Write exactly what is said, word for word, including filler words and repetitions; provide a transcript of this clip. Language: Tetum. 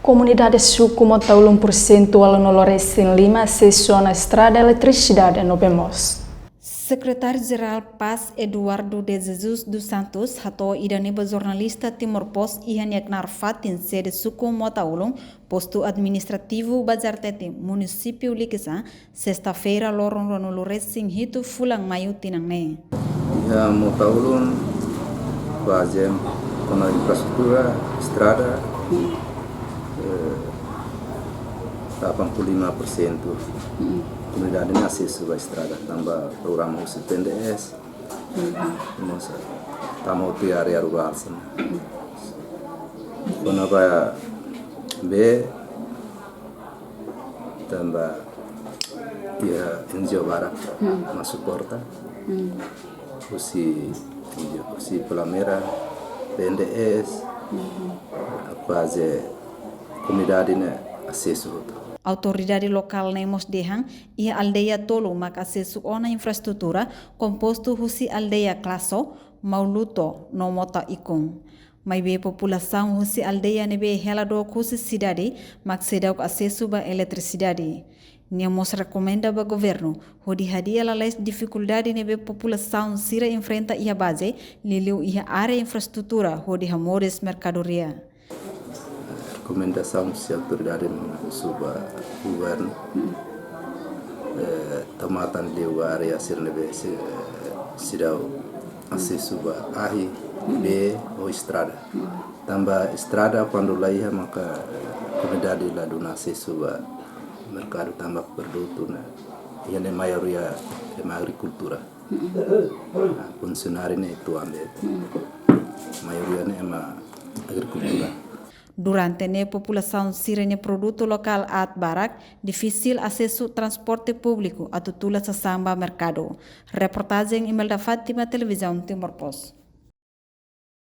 Komunidade suku Motaulun persentuál nulu resin lima asesu ona estrada, eletrisidade no bee moos. Sekretáriu Jerál PAZ Eduardo de Jesus dos Santos hato'o ida-ne'e ba jornalista Timor Post iha nia knaar fatin sede suku Motaulun, postu administrativu Bazartete, munisípiu Likisá, sesta-feira, loron ruanulu resin hitu fulan Maiu tinan ne'e. Iha Motaulun, baze kona infraestrutura estrada, eh, delapan puluh lima persen komunidade ne'e asesu ba estrada, tanba programa husi P N D S, mós tama hotu iha área rurál sira. Kona-ba bee, tanba iha N G O barak mak suporta, husi N G O, husi Palamera, P N D S, kuaze komunidade ne'e asesu hotu. Autoridade lokál ne'e mós dehan, iha aldeia tolu mak asesu ona infraestrutura, kompostu husi aldeia Klaso, Mauluto no Mota Ikun. Maibé populasaun husi aldeia ne'ebé hela dook husi sidade mak seidauk asesu ba eletrisidade. Nia mós rekomenda ba governu hodi hadi'a lalais difikuldade ne'ebé populasaun sira enfrenta iha baze, liuliu iha área infraestrutura hodi hamoris merkadoria. Rekomendasaun husi autoridade mós ba governu, eh, tau matan liu ba área sira ne'ebé sei, seidauk asesu ba ahi, bee ou estrada. Tanba estrada kuandu la iha maka, eh, komunidade la duna asesu ba merkadu tanba produtu ne'e iha ne'e maioria ema agrikultura. Funsionáriu ne'e tuan de. Maioria ne'e ema agrikultura. Durante ne'e populasaun sira-nia produtu lokál aat barak, difisil asesu transporte públiku atu tula sasán ba merkadu. Reportajen Imelda Fátima, Televizaun Timor Post.